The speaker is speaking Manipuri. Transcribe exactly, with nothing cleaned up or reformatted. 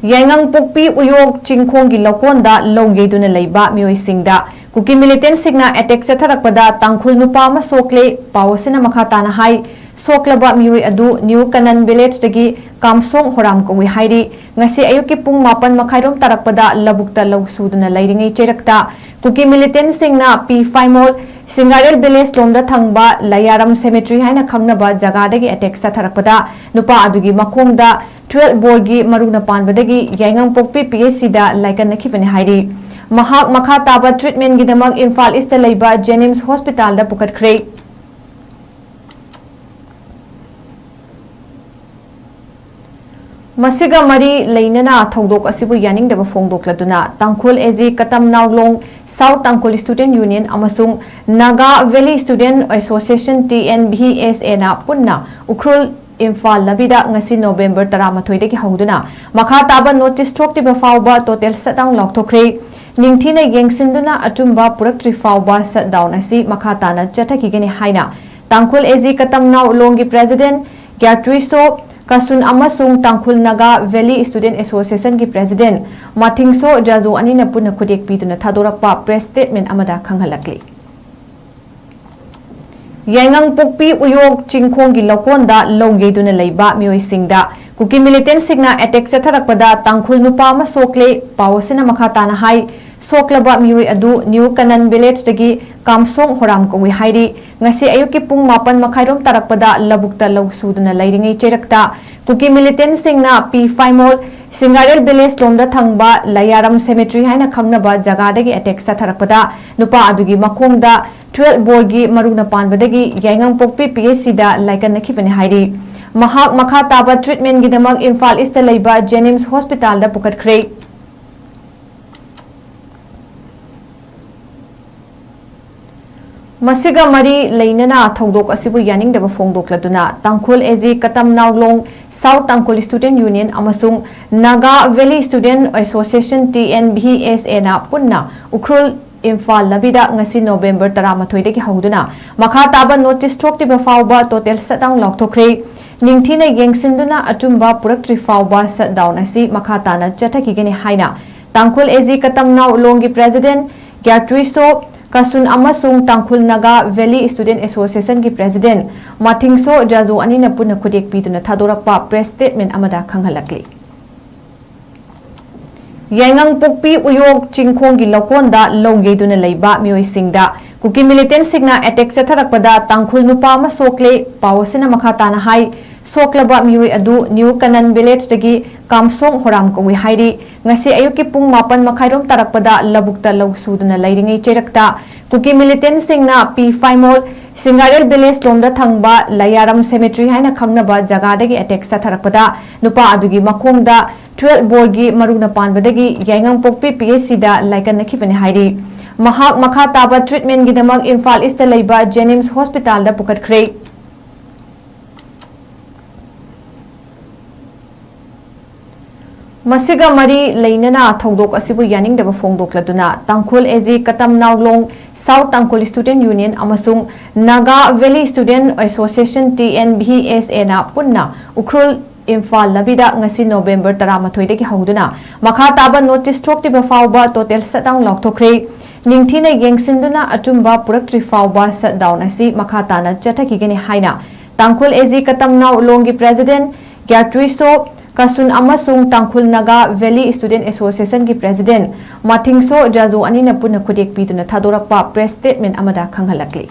ꯌꯥꯏꯉꯪꯄꯣꯛꯄꯤ ꯎꯌꯣꯛ ꯆꯤꯡꯈꯣꯡꯒꯤ ꯂꯧꯀꯣꯟꯗ ꯂꯧ ꯌꯩꯗꯨꯅ ꯂꯩꯕ ꯃꯤꯑꯣꯏꯁꯤꯡꯗ ꯀꯨꯀꯤ ꯃꯤꯂꯤꯇꯦꯟꯁꯤꯡꯅ ꯑꯦꯇꯦꯛ ꯆꯠꯊꯔꯛꯄꯗ ꯇꯥꯡꯈꯨꯜ ꯅꯨꯄꯥ ꯑꯃ ꯁꯣꯛꯂꯦ꯫ ꯄꯥꯎ ꯑꯁꯤꯅ ꯃꯈꯥ ꯇꯥꯅ ꯍꯥꯏ, ꯁꯣꯛꯂꯕ ꯃꯤꯑꯣꯏ ꯑꯗꯨ ꯅ꯭ꯌꯨ ꯀꯅꯟ ꯚꯤꯂꯦꯖꯇꯒꯤ ꯀꯥꯝꯁꯣꯡ ꯍꯣꯔꯥꯝ ꯀꯧꯏ ꯍꯥꯏꯔꯤ꯫ ꯉꯁꯤ ꯑꯌꯨꯛꯀꯤ ꯄꯨꯡ ꯃꯥꯄꯟ ꯃꯈꯥꯏꯔꯣꯝ ꯇꯥꯔꯛꯄꯗ ꯂꯧꯕꯨꯛꯇ ꯂꯧ ꯁꯨꯗꯨꯅ ꯂꯩꯔꯤꯉꯩ ꯆꯩꯔꯛꯇ ꯀꯨꯀꯤ ꯃꯤꯂꯤꯇꯦꯟꯁꯤꯡꯅ ꯄꯤ ꯐꯥꯏꯃꯣꯜ ꯁꯤꯡꯒꯥꯔꯦꯜ ꯚꯤꯂꯦꯖ ꯂꯣꯝꯗ ꯊꯪꯕ ꯂꯌꯥꯔꯝ ꯁꯦꯃꯦꯇ꯭ꯔꯤ ꯍꯥꯏꯅ ꯈꯪꯅꯕ ꯖꯒꯥꯗꯒꯤ ꯑꯦꯇꯦꯛ ꯆꯠꯊꯔꯛꯄꯗ ꯅꯨꯄꯥ ꯑꯗꯨꯒꯤ ꯃꯈꯣꯡꯗ ꯇ꯭ꯋꯦꯜꯚ ꯕꯣꯔꯒꯤ ꯃꯔꯨꯅ ꯄꯥꯟꯕꯗꯒꯤ ꯌꯥꯏꯉꯪꯄꯣꯛꯄꯤ ꯄꯤ ꯑꯩꯆ ꯁꯤꯗ ꯂꯥꯏꯀꯠꯅꯈꯤꯕꯅꯤ ꯍꯥꯏꯔꯤ꯫ ꯃꯍꯥꯛ ꯃꯈꯥ ꯇꯥꯕ ꯇ꯭ꯔꯤꯠꯃꯦꯟꯒꯤꯗꯃꯛ ꯏꯝꯐꯥꯜ ꯏꯁꯇ ꯂꯩꯕ ꯖꯦꯅꯤꯝꯁ ꯍꯣꯁꯄꯤꯇꯥꯜꯗ ꯄꯨꯈꯠꯈ꯭ꯔꯦ꯫ ꯃꯁꯤꯒ ꯃꯔꯤ ꯂꯩꯅꯅ ꯊꯧꯗꯣꯛ ꯑꯁꯤꯕꯨ ꯌꯥꯅꯤꯡꯗꯕ ꯐꯣꯡꯗꯣꯛꯂꯗꯨꯅ Tangkhul A G Katam Naolong South Tangkhul Student Union ꯑꯃꯁꯨꯡ Naga Valley Student Association, T N V S ꯑꯦꯅ ꯄꯨꯟꯅ ꯎꯈ꯭ꯔꯨꯜ ꯏꯝꯐꯥꯜ ꯂꯝꯕꯤꯗ ꯉꯁꯤ ꯅꯣꯕꯦꯝꯕꯔ ꯇꯔꯥꯃꯥꯊꯣꯏꯗꯒꯤ ꯍꯧꯗꯨꯅ ꯃꯈꯥ ꯇꯥꯕ ꯅꯣꯇꯤꯁ ꯊꯣꯛꯇ꯭ꯔꯤꯕ ꯐꯥꯎꯕ ꯇꯣꯇꯦꯜ ꯁꯠꯗꯥꯎꯟ ꯂꯥꯎꯊꯣꯛꯈ꯭ꯔꯦ꯫ ꯅꯤꯡꯊꯤꯅ ꯌꯦꯡꯁꯤꯟꯗꯨꯅ ꯑꯆꯨꯝꯕ ꯄꯨꯔꯛꯇ꯭ꯔꯤ ꯐꯥꯎꯕ ꯁꯠꯗꯥꯎꯟ ꯑꯁꯤ ꯃꯈꯥ ꯇꯥꯅ ꯆꯠꯊꯈꯤꯒꯅꯤ ꯍꯥꯏꯅ ꯇꯥꯡꯈꯨꯜ ꯑꯦ ꯖꯤ ꯀꯇꯝ ꯅꯥꯎꯂꯣꯡꯒꯤ ꯄ꯭ꯔꯦꯁꯤꯗꯦꯟꯠ ꯒ꯭ꯌꯥꯇ꯭ꯔꯤꯁꯣ ꯀꯁꯨꯟ ꯑꯃꯁꯨꯡ ꯇꯥꯡꯈꯨꯜ ꯅꯥꯒꯥ ꯚꯦꯂꯤ ꯁ꯭ꯇꯨꯗꯦꯟꯠ ꯑꯦꯁꯣꯁꯤꯌꯦꯁꯟꯒꯤ ꯄ꯭ꯔꯦꯁꯤꯗꯦꯟꯠ ꯃꯥꯊꯤꯡꯁꯣ ꯖꯥꯖꯣ ꯑꯅꯤꯅ ꯄꯨꯟꯅ ꯈꯨꯗꯦꯛ ꯄꯤꯗꯨꯅ ꯊꯥꯗꯣꯔꯛꯄ ꯄ꯭ꯔꯦꯁ ꯁ꯭ꯇꯦꯠꯃꯦꯟꯠ ꯑꯃꯗ ꯈꯪꯍꯜꯂꯛꯂꯤ꯫ ꯌꯥꯏꯉꯪꯄꯣꯛꯄꯤ ꯎꯌꯣꯛ ꯆꯤꯡꯈꯣꯡꯒꯤ ꯂꯧꯀꯣꯟꯗ ꯂꯧ ꯌꯩꯗꯨꯅ ꯂꯩꯕ ꯃꯤꯑꯣꯏꯁꯤꯡꯗ ꯀꯨꯀꯤ ꯃꯤꯂꯤꯇꯦꯟꯠꯁꯤꯡꯅ ꯑꯦꯇꯦꯛ ꯆꯠꯊꯔꯛꯄꯗ ꯇꯥꯡꯈꯨꯜ ꯅꯨꯄꯥ ꯑꯃ ꯁꯣꯛꯂꯦ꯫ ꯄꯥꯎ ꯑꯁꯤꯅ ꯃꯈꯥ ꯇꯥꯅ ꯍꯥꯏ, ꯁꯣꯛꯂꯕ ꯃꯤꯑꯣꯏ ꯑꯗꯨ ꯅ꯭ꯌꯨ ꯀꯅꯟ ꯚꯤꯂꯦꯖꯇꯒꯤ ꯀꯥꯝꯁꯣꯡ ꯍꯣꯔꯥꯝ ꯀꯧꯏ ꯍꯥꯏꯔꯤ꯫ ꯉꯁꯤ ꯑꯌꯨꯛꯀꯤ ꯄꯨꯡ ꯃꯥꯄꯟ ꯃꯈꯥꯏꯔꯣꯝ ꯇꯥꯔꯛꯄꯗ ꯂꯧꯕꯨꯛꯇ ꯂꯧ ꯁꯨꯗꯨꯅ ꯂꯩꯔꯤꯉꯩ ꯆꯩꯔꯛꯇ ꯀꯨꯀꯤ ꯃꯤꯂꯤꯇꯦꯟꯠꯁꯤꯡꯅ ꯄꯤ ꯐꯥꯏꯃꯣꯜ ꯁꯤꯡꯒꯥꯔꯦꯜ ꯚꯤꯂꯦꯖ ꯂꯣꯝꯗ ꯊꯪꯕ ꯂꯌꯥꯔꯝ ꯁꯦꯃꯦꯇ꯭ꯔꯤ ꯍꯥꯏꯅ ꯈꯪꯅꯕ ꯖꯒꯥꯗꯒꯤ ꯑꯦꯇꯦꯛ ꯆꯠꯊꯔꯛꯄꯗ ꯅꯨꯄꯥ ꯑꯗꯨꯒꯤ ꯃꯈꯣꯡꯗ ꯇ꯭ꯋꯦꯜꯚ ꯕꯣꯔꯒꯤ ꯃꯔꯨꯅ ꯄꯥꯟꯕꯗꯒꯤ ꯌꯥꯏꯉꯪꯄꯣꯛꯄꯤ ꯄꯤ ꯑꯩꯆ ꯁꯤꯗ ꯂꯥꯏꯀꯠꯅꯈꯤꯕꯅꯤ ꯍꯥꯏꯔꯤ꯫ ꯃꯍꯥꯛ ꯃꯈꯥ ꯇꯥꯕ ꯇ꯭ꯔꯤꯠꯃꯦꯟꯠꯒꯤꯗꯃꯛ ꯏꯝꯐꯥꯜ ꯏꯁꯇ ꯂꯩꯕ ꯖꯦꯅꯤꯝꯁ ꯍꯣꯁꯄꯤꯇꯥꯜꯗ ꯄꯨꯈꯠꯈ꯭ꯔꯦ꯫ ꯃꯁꯤꯒ ꯃꯔꯤ ꯂꯩꯅꯅ ꯊꯧꯗꯣꯛ ꯑꯁꯤꯕꯨ ꯌꯥꯅꯤꯡꯗꯕ ꯐꯣꯡꯗꯣꯛꯂꯗꯨꯅ Tangkhul A G Katam Naolong South Tangkhul Student Union ꯑꯃꯁꯨꯡ Naga Valley Student Association, T N V S ꯑꯦꯅ ꯄꯨꯟꯅ ꯎꯈ꯭ꯔꯨꯜ ꯏꯝꯐꯥꯜ ꯂꯝꯕꯤꯗ ꯉꯁꯤ ꯅꯣꯕꯦꯝꯕꯔ ꯇꯔꯥꯃꯥꯊꯣꯏꯗꯒꯤ ꯍꯧꯗꯨꯅ ꯃꯈꯥ ꯇꯥꯕ ꯅꯣꯇꯤꯁ ꯊꯣꯛꯇ꯭ꯔꯤꯕ ꯐꯥꯎꯕ ꯇꯣꯇꯦꯜ ꯁꯠꯗꯥꯎꯟ ꯂꯥꯎꯊꯣꯛꯈ꯭ꯔꯦ꯫ ꯅꯤꯡꯊꯤꯅ ꯌꯦꯡꯁꯤꯟꯗꯨꯅ ꯑꯆꯨꯝꯕ ꯄꯨꯔꯛꯇ꯭ꯔꯤ ꯐꯥꯎꯕ shutdown ꯑꯁꯤ ꯃꯈꯥ ꯇꯥꯅ ꯆꯠꯊꯈꯤꯒꯅꯤ ꯍꯥꯏꯅ ꯇꯥꯡꯈꯨꯜ ꯑꯦ ꯖꯤ ꯀꯇꯝꯅꯥꯎ ꯂꯣꯡꯒꯤ president ꯒ꯭ꯌꯥꯇ꯭ꯔꯤꯁꯣ ꯀꯁꯨꯟ ꯑꯃꯁꯨꯡ ꯇꯥꯡꯈꯨꯜ ꯅꯥꯒꯥ ꯚꯦꯂꯤ ꯁ꯭ꯇꯨꯗꯦꯟꯠ ꯑꯦꯁꯣꯁꯤꯌꯦꯁꯟꯒꯤ president ꯃꯥꯊꯤꯡꯁꯣ ꯖꯥꯖꯨ ꯑꯅꯤꯅ ꯄꯨꯟꯅ ꯈꯨꯗꯦꯛ ꯄꯤꯗꯨꯅ ꯊꯥꯗꯣꯔꯛꯄ press statement ꯑꯃꯗ ꯈꯪꯍꯜꯂꯛꯂꯤ꯫ ꯌꯥꯏꯉꯪꯄꯣꯛꯄꯤ ꯎꯌꯣꯛ ꯆꯤꯡꯈꯣꯡꯒꯤ ꯂꯧꯀꯣꯟꯗ ꯂꯧ ꯌꯩꯗꯨꯅ ꯂꯩꯕ ꯃꯤꯑꯣꯏꯁꯤꯡꯗ ꯀꯨꯀꯤ militantꯁꯤꯡꯅ attack ꯆꯠꯊꯔꯛꯄꯗ ꯇꯥꯡꯈꯨꯜ ꯅꯨꯄꯥ ꯑꯃ ꯁꯣꯛꯂꯦ꯫ ꯄꯥꯎ ꯑꯁꯤꯅ ꯃꯈꯥ ꯇꯥꯅ ꯍꯥꯏ, ꯁꯣꯛꯂꯕ ꯃꯤꯑꯣꯏ ꯑꯗꯨ ꯅ꯭ꯌꯨ ꯀꯅꯟ villageꯇꯒꯤ ꯀꯥꯝꯁꯣꯡ ꯍꯣꯔꯥꯝ ꯀꯧꯏ ꯍꯥꯏꯔꯤ꯫ ꯉꯁꯤ ꯑꯌꯨꯛꯀꯤ ꯄꯨꯡ ꯃꯥꯄꯟ ꯃꯈꯥꯏꯔꯣꯝ ꯇꯥꯔꯛꯄꯗ ꯂꯧꯕꯨꯛꯇ ꯂꯧ ꯁꯨꯗꯨꯅ ꯂꯩꯔꯤꯉꯩ ꯆꯩꯔꯛꯇ ꯀꯨꯀꯤ militantꯁꯤꯡꯅ ꯄꯤ ꯐꯥꯏꯃꯣꯜ ꯁꯤꯡꯒꯥꯔꯦꯜ village ꯂꯣꯝꯗ ꯊꯪꯕ ꯂꯌꯥꯔꯝ cemetery ꯍꯥꯏꯅ ꯈꯪꯅꯕ ꯖꯒꯥꯗꯒꯤ attack ꯆꯠꯊꯔꯛꯄꯗ ꯅꯨꯄꯥ ꯑꯗꯨꯒꯤ ꯃꯈꯣꯡꯗ twelve boreꯒꯤ ꯃꯔꯨꯅ ꯄꯥꯟꯕꯗꯒꯤ ꯌꯥꯏꯉꯪꯄꯣꯛꯄꯤ P H Cꯗ ꯂꯥꯏꯀꯠꯅꯈꯤꯕꯅꯤ ꯍꯥꯏꯔꯤ꯫ ꯃꯍꯥꯛ ꯃꯈꯥ ꯇꯥꯕ treatmentꯒꯤꯗꯃꯛ ꯏꯝꯐꯥꯜ Eastꯇ ꯂꯩꯕ JNIMS hospitalꯗ ꯄꯨꯈꯠꯈ꯭ꯔꯦ꯫ ꯃꯁꯤꯒ ꯃꯔꯤ ꯂꯩꯅꯅ ꯊꯧꯗꯣꯛ ꯑꯁꯤꯕꯨ ꯌꯥꯅꯤꯡꯗꯕ ꯐꯣꯡꯗꯣꯛꯂꯗꯨꯅ Tangkhul A G Katamnaolong South Tangkhul Student Union ꯑꯃꯁꯨꯡ Naga Valley Student Association T N V S Aꯅ ꯄꯨꯟꯅ ꯎꯈ꯭ꯔꯨꯜ ꯏꯝꯐꯥꯜ ꯂꯝꯕꯤꯗ ꯉꯁꯤ ꯅꯣꯕꯦꯝꯕꯔ ꯇꯔꯥꯃꯥꯊꯣꯏꯗꯒꯤ ꯍꯧꯗꯨꯅ ꯃꯈꯥ ꯇꯥꯕ notice ꯊꯣꯛꯇ꯭ꯔꯤꯕ ꯐꯥꯎꯕ total shutdown ꯂꯥꯎꯊꯣꯛꯈ꯭ꯔꯦ꯫ ꯅꯤꯡꯊꯤꯅ ꯌꯦꯡꯁꯤꯟꯗꯨꯅ ꯑꯆꯨꯝꯕ ꯄꯨꯔꯛꯇ꯭ꯔꯤ ꯐꯥꯎꯕ shutdown ꯑꯁꯤ ꯃꯈꯥ ꯇꯥꯅ ꯆꯠꯊꯈꯤꯒꯅꯤ ꯍꯥꯏꯅ ꯇꯥꯡꯈꯨꯜ ꯑꯦ ꯖꯤ ꯀꯇꯝꯅꯥꯎ ꯂꯣꯡꯒꯤ president ꯒ꯭ꯌꯥꯇ꯭ꯔꯤꯁꯣ ꯀꯁꯨꯟ ꯑꯃꯁꯨꯡ ꯇꯥꯡꯈꯨꯜ ꯅꯥꯒꯥ ꯚꯦꯂꯤ ꯁ꯭ꯇꯨꯗꯦꯟꯠ ꯑꯦꯁꯣꯁꯤꯌꯦꯁꯟꯒꯤ president ꯃꯥꯊꯤꯡꯁꯣ ꯖꯥꯖꯨ ꯑꯅꯤꯅ ꯄꯨꯟꯅ ꯈꯨꯗꯦꯛ ꯄꯤꯗꯨꯅ ꯊꯥꯗꯣꯔꯛꯄ press statement ꯑꯃꯗ ꯈꯪꯍꯜꯂꯛꯂꯤ꯫